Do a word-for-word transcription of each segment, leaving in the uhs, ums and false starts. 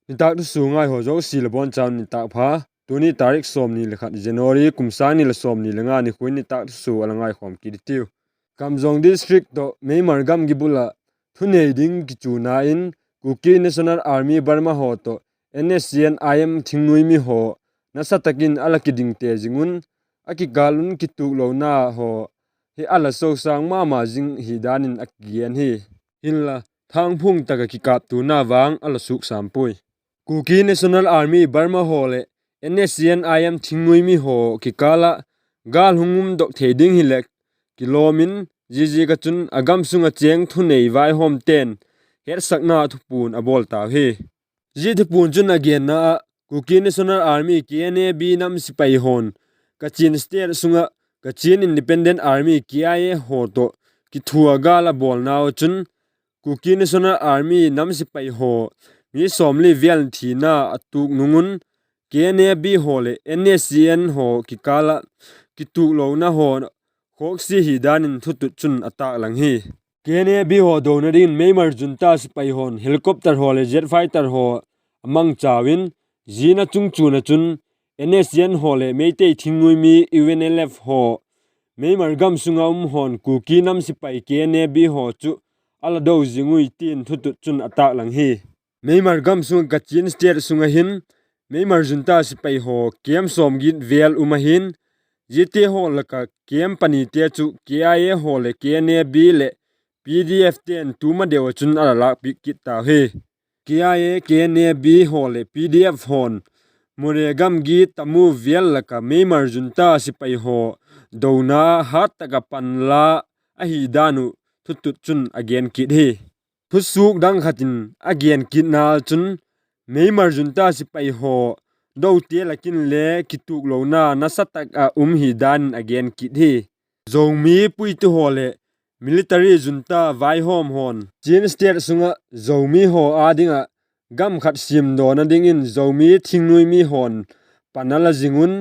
Nitâk thusua ngai haw zosia le bawn chau nitâk pha. Tuni tarik sawmni le khat January kum sâng ni le sawmni le nga nikhua in nitâk thusua a la ngaikhawm kit i tiu. Kamjong District tawh Myanmar gamgi bul ah thunei ding kichuna in Kuki National Army Burma haw tawh N S C N I M thingnuai mi haw nasa tak in a la kidingte zing un, a kikâl un kituklona haw hi a la sosâng ma ma zing hi dan in a kigen hi. Hinla, thangphung tak ah kikâptuana vang a la suksâm puai. Kuki National Army Burma haw leh N S C N I M thingnuai mi haw kikâl ah gâl hung umdok thei ding hileh kilawm in, ziaziak ah chun a gam sung ah chêng thunei vaihawmte'n hetsakna thupuan a bawl tau hi. Zia thupuan chun a genna ah, Kuki National Army, K N A B, nam sipai haw'n Kachin State sung ah Kachin Independent Army, K I A, haw tawh kithua gâl a bawlnau ah chun, Kuki National Army nam sipai haw mi sawmli vel thina a tuk nung un, K N A B haw leh N S C N haw kikâl ah kituklona haw khawksia hi dan in thutut chun a tâklang hi. K N A B haw dona dingin Myanmar junta sipai haw'n helicopter haw leh jet fighter haw a mangchau in, zia na chungchuan ah chun N S C N haw leh Meitei thingnuai mi U N L F haw Myanmar gam sung ah um haw'n Kuki nam sipai K N A B haw chu a la do zing ui tin thutut chun a tâklang hi. Myanmar gam sung ah Kachin State sung ah hin Myanmar junta sipai haw camp sawmgiat vel um ahi'n, ziate haw lak ah camp panite chu K I A haw leh K N A B leh P D F te'n tu ma deu ah chun a la lâkpiak kit tau hi. K I A, K N A B haw leh P D F haw'n Mone gamgi Tamu vel lak ah Myanmar junta sipai haw dona hat tak ah panla ahi dan uh thutut chun a gen kit hi. Thusuak dang khat in a gen kitna chun, Myanmar junta sipai haw dote lak in le kituklona nasa tak ah um hi dan in a gen kit hi. Zomi puitu haw leh military junta vaihawm haw'n Chin State sung ah Zomi haw â ding ah gam khat siamdawna dingin Zomi thingnuai mi haw'n pan a la zing un,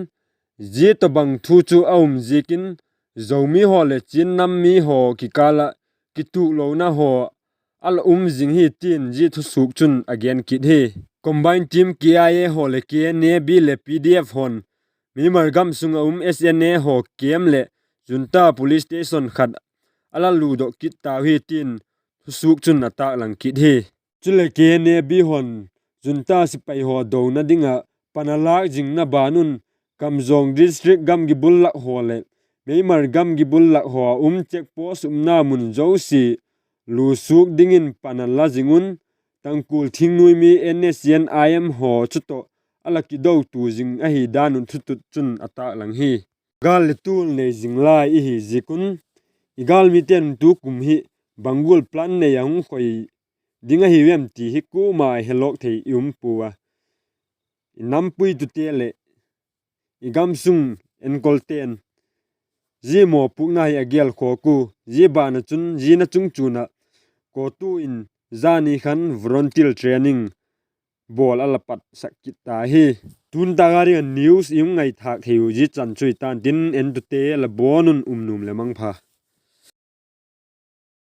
zia tawhbang thu chu a um ziakin Zomi haw leh Chin nam mi haw kikâl ah kituklona haw a la um zing hi tin zia thusuak chun a gen kit hi. Combined Team K I A haw leh K N A B leh P D F haw'n Myanmar gam sung ah um S N A haw camp leh junta police station khat a la ludok kit tau hi tin thusuak chun a tâklang kit hi. Chuleh K N A B haw'n junta sipai haw dona ding ah pan a lâk zingna ban un Kamjong District gamgi bul lak haw leh Myanmar gamgi bul lak haw a um check post umna mun zosia lusuak dingin pan a la zing un, Tangkhul thingnuai mi N S C N I M haw chu tawh a la kidotua zing ahi dan un thutut chun a tâklang hi. Gâl leh tual nei zing lai i hi ziak un, i gâlmite'n tukum hi bang gual plan nei a hung khoi ding ahi em ti hi kuama helawk thei i um pua a, i nam puitute leh i gam sung enkolte'n zia mawpuakna hi a gêl khawk ua, zia ban ah chun zia na chungchuan ah CoTU in zani khan volunteer training bawl a la patsak kit ta hi. Tun tak a ding ah news i hung ngaithâk thei uh zia chan chu i tan tin, entute la bawn un um nuam leh mangpha.